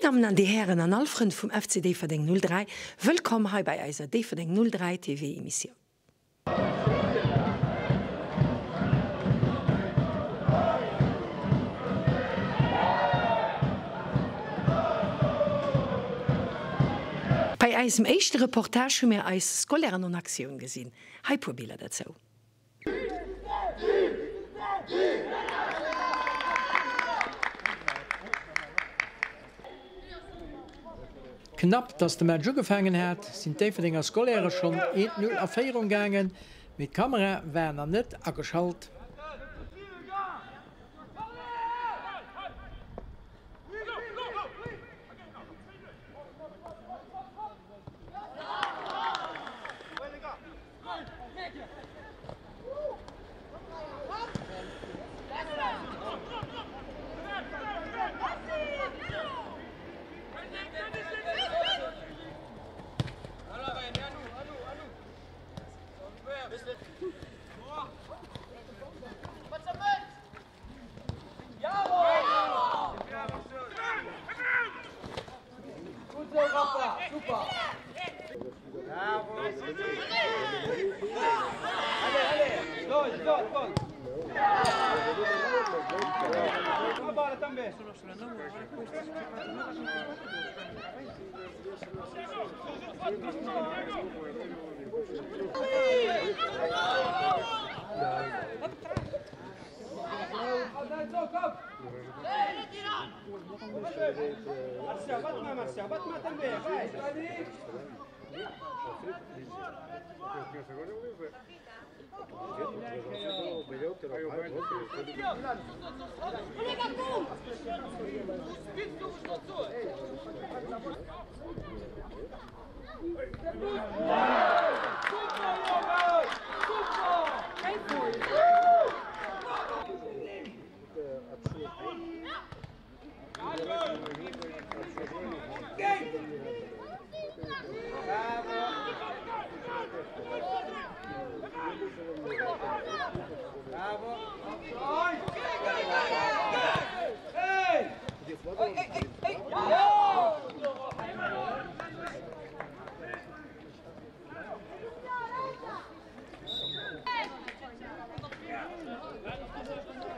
Dammen an Dir Hären an all Frënn vum FC Déifferdeng 03, wëllkomm hei bei eiser Déifferdeng 03 TV Emissioun. Bei eisem éischte Reportage hu mir eis Scolairen en Aktioun gesinn. Hei puer Biller derzou. Knapp dass de Match ugefaangen hat, sinn d'Déifferdenger Scolaire schonn 1, 0 a Féierung gaangen, mee d'Kamera war nach net ageschalt.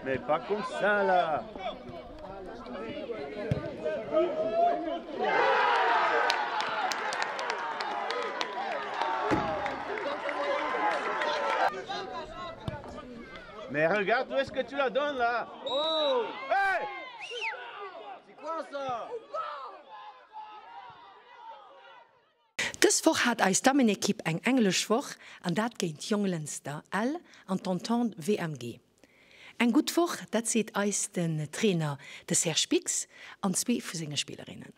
Mais pas comme ça là Mais regarde où est-ce que tu la donnes là Oh Hey C'est quoi ça Dës Woch hat eis Dammenekipp eng englesch Woch an dat géint Jonglënster L an d'Entente WMG. Eng gutt Woch, dat seet eis den Trainer, de Serge Bix an zwee vu senge Spillerinnen.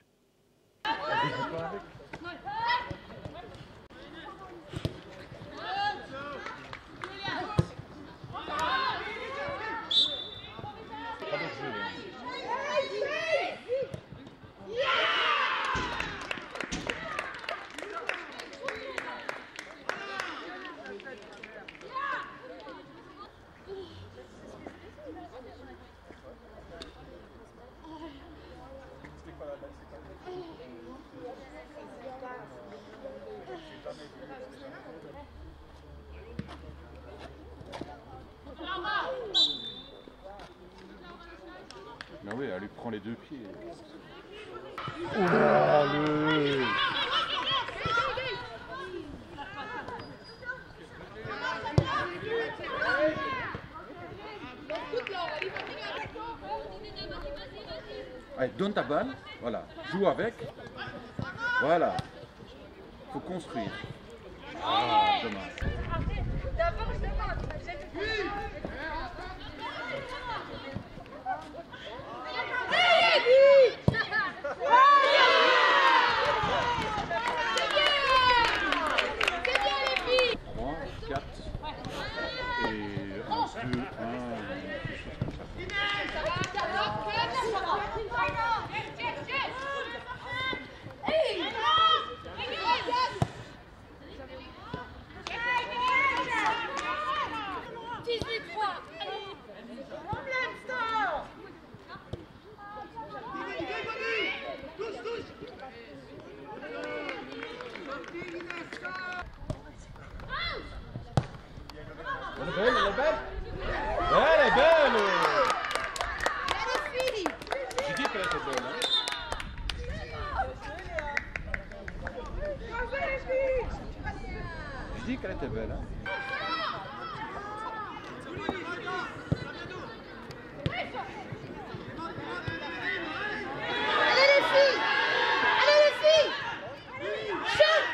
Ah oui, elle lui prend les deux pieds. Oula, le... Allez, donne ta balle, voilà, joue avec. Voilà. Faut construire. Ah, dommage. 3, 4 et 1, 2, 1, quelque chose comme ça. Elle est belle, elle est belle. Elle est belle. J'ai dit qu'elle était belle. Hein. J'ai dit qu'elle était belle. Hein. Allez les filles Allez les filles Shoot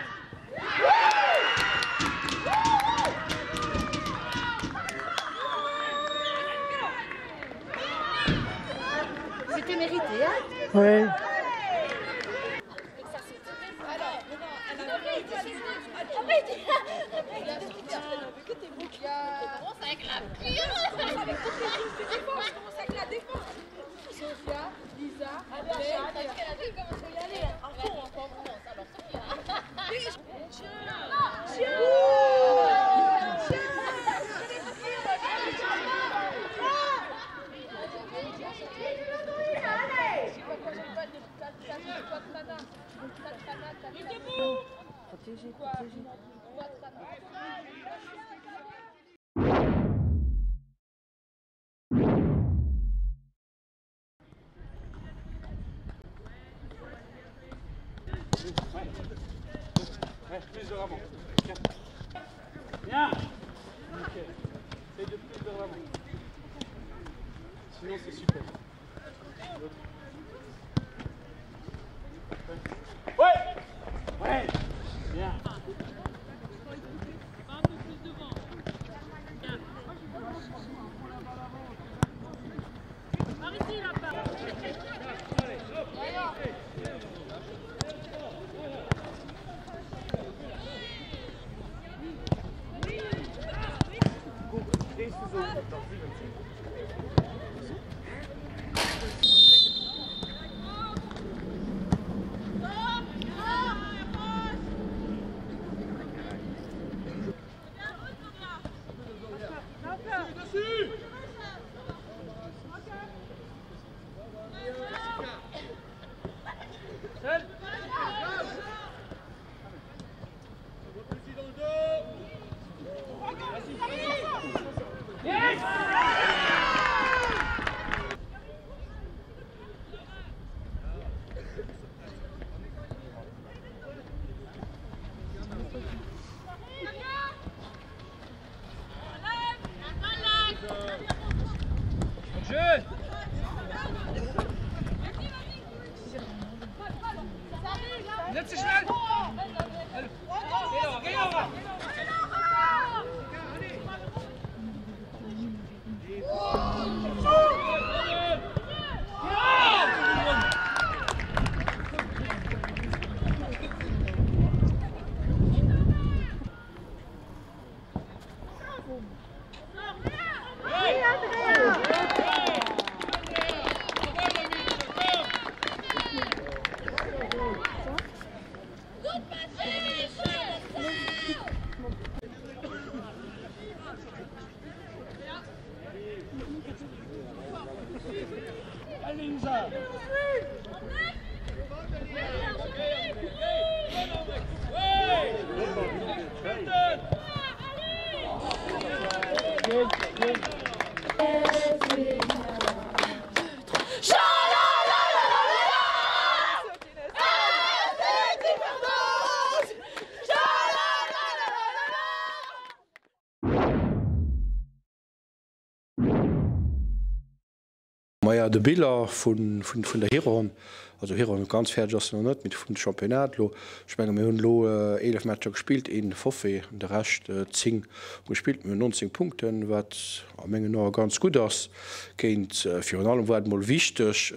C'était mérité, hein Oui. Plus de l'avant. Bien. Ok. Essaye de plus de l'avant. Sinon c'est super. Ouais. Ouais. Bien. Maja de Bilan vun vun der Hironn, also Hironn ganz fäerdeg ass se nach net, mee vum Championnat elo, ech menge mir hunn elo 11 Matcher gespillt, een Forfait an de Rescht 10 gespillt, mir hunn 19 Punkten, wat a mengen Ae ganz gutt ass géint, virun allem war et mol wichteg,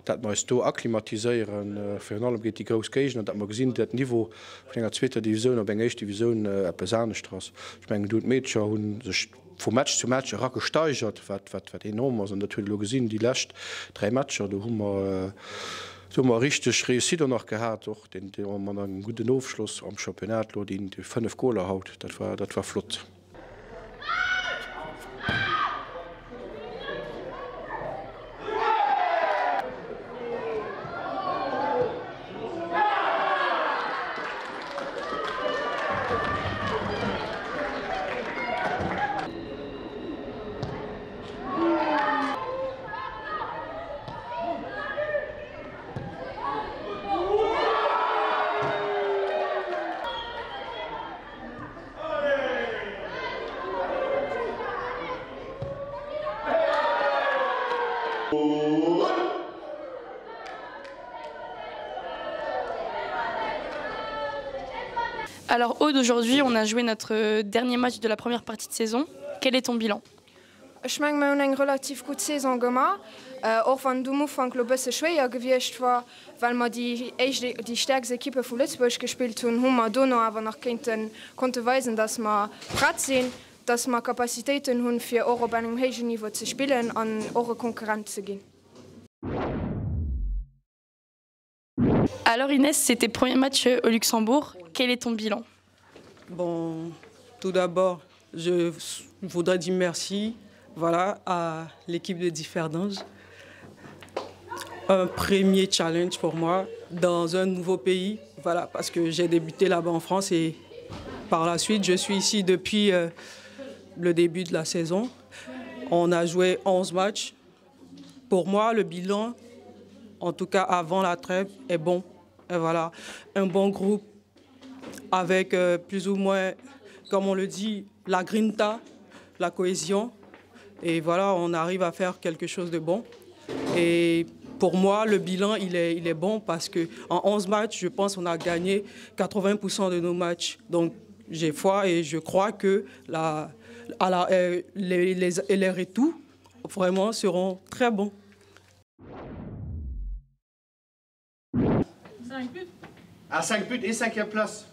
dat mer eis do akklimatiséieren, virun allem géint déi grouss Géigner, dat mer gesinn, dat Niveau vun enger zweeter Divisioun op eng éischt Divisioun eppes anescht ass. Ech mengen do d'Meedercher hu sech vu Match zu Match era gesteigert, wat, wat, wat enorm ass. An dat huet elo gesinn, déi lescht 3 Matcher, do hu mer, do hu mer richteg Réussite och nach gehat, och deen, dee mat engem gudden Ofschloss am Championnat elo, déi, déi 5 Goler haut, dat war, dat war flott. Alors Aude, aujourd'hui on a joué notre euh, dernier match de la première partie de saison. Quel est ton bilan? Ech menge mir hunn eng relativ gutt Saison gemaach, och wann et um Ufank lo bësse schwéier gewiescht war, well mer déi éischt, déi stäerkst Ekippe vu Lëtzebuerg gespillt hunn, hu mer dono awer nach kéinten, konnte weisen, datt mer prett sinn, datt mer Capacitéiten hunn, fir och op engem héijen Niveau ze spillen an och e Konkurrent ze ginn. Alors Inès, c'était premier match euh, au Luxembourg. Quel est ton bilan Bon, tout d'abord, je voudrais dire merci voilà, à l'équipe de Differdange. Un premier challenge pour moi dans un nouveau pays, voilà, parce que j'ai débuté là-bas en France et par la suite, je suis ici depuis euh, le début de la saison. On a joué 11 matchs. Pour moi, le bilan, en tout cas avant la trêve, est bon. Et voilà, un bon groupe avec euh, plus ou moins, comme on le dit, la grinta, la cohésion. Et voilà, on arrive à faire quelque chose de bon. Et pour moi, le bilan, il est, il est bon parce qu'en 11 matchs, je pense qu'on a gagné 80% de nos matchs. Donc j'ai foi et je crois que la, à la, euh, les, les, les retours vraiment seront très bons. 5 buts. Ah, 5 buts et 5e place.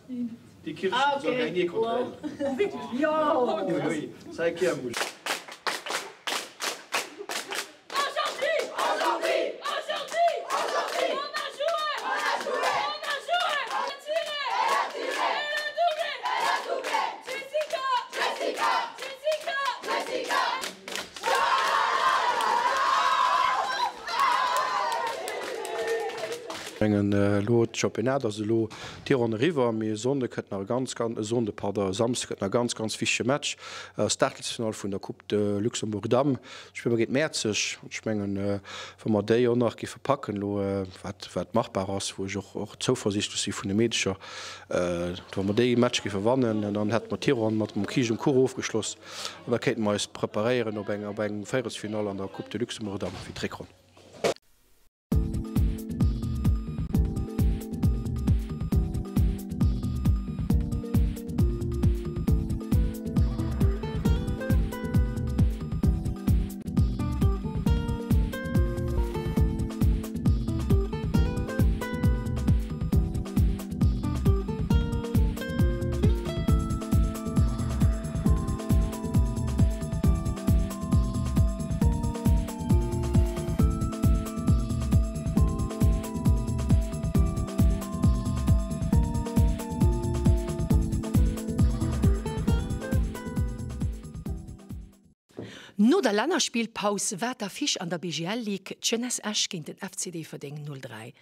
Die Kirchen ah, okay. gagné contre wow. elle. Oui, oui, 5e. Mengen elo d'Championnat ass elo d'Hironn eriwwer, mee e Sonnde kënnt nach e ganz ganz, e Sonnde pardon, e Samsde kënnt nach e ganz ganz wichtege Match, ass d'Aachtelsfinall vun der Coupe de Luxembourg Damm. Spille mer géint Mäerzeg an ech mengen, wa mer déi och nach géife packen elo, wat wat machbar ass, wou ech och och zouversiichtlech si vun de Meedecher, wa mer déi Match géife wannen, dann hätte mer d'Hironn mat dem Kiischt um Kuch ofgeschloss an da kéinte mer eis preparéieren op eng op eng Véierelsfinall an der Coupe de Luxembourg Damm fir d'Réckronn. No der Lännerspillpaus war d'Affiche an der BGL Ligue, d'Jeunesse Esch géint den FC Déifferdeng 0, 3.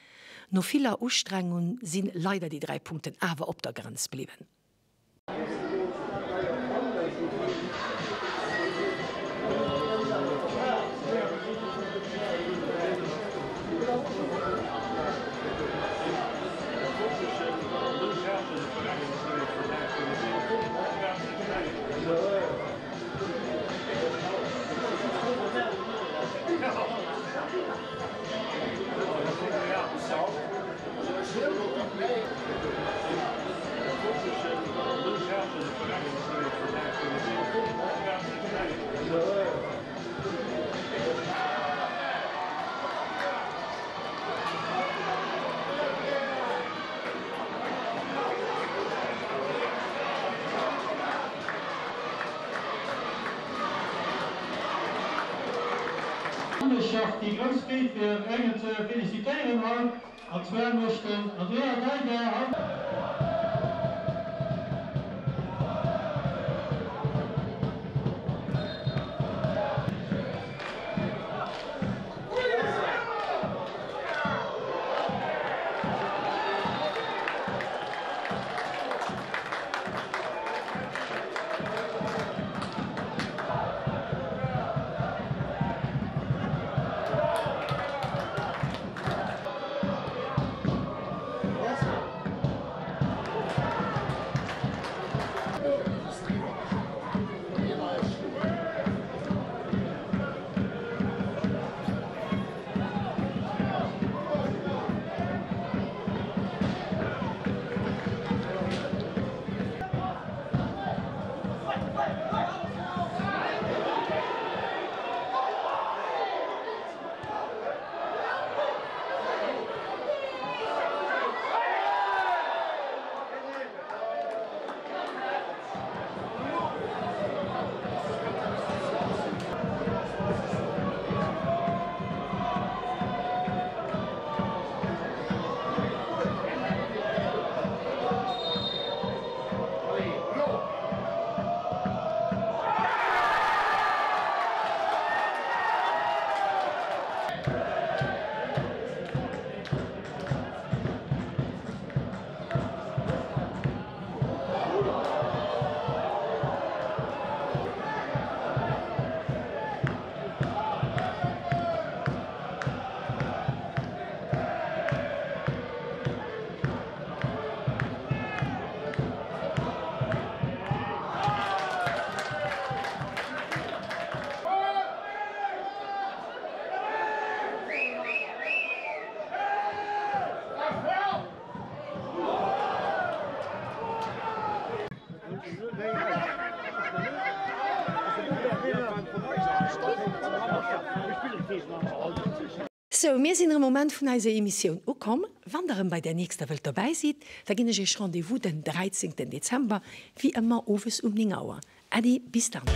No viller Ustrengung sinn leider déi 3 Punkten awer op der Grenz bliwwen. Bundesschaft déi grouss Freed fir engen ze felicitéieren haut, an zwar mécht den Andrea Geiger haut. Sou, mir sinn erëm um Enn vun eiser Emissioun ukomm. Wann der erëm bei der nächster wëllt dobäi sidd, da ginn ech iech Rendez-vous den 13 Dezember, wéi ëmmer owes um 9 Auer. Äddi, bis dann.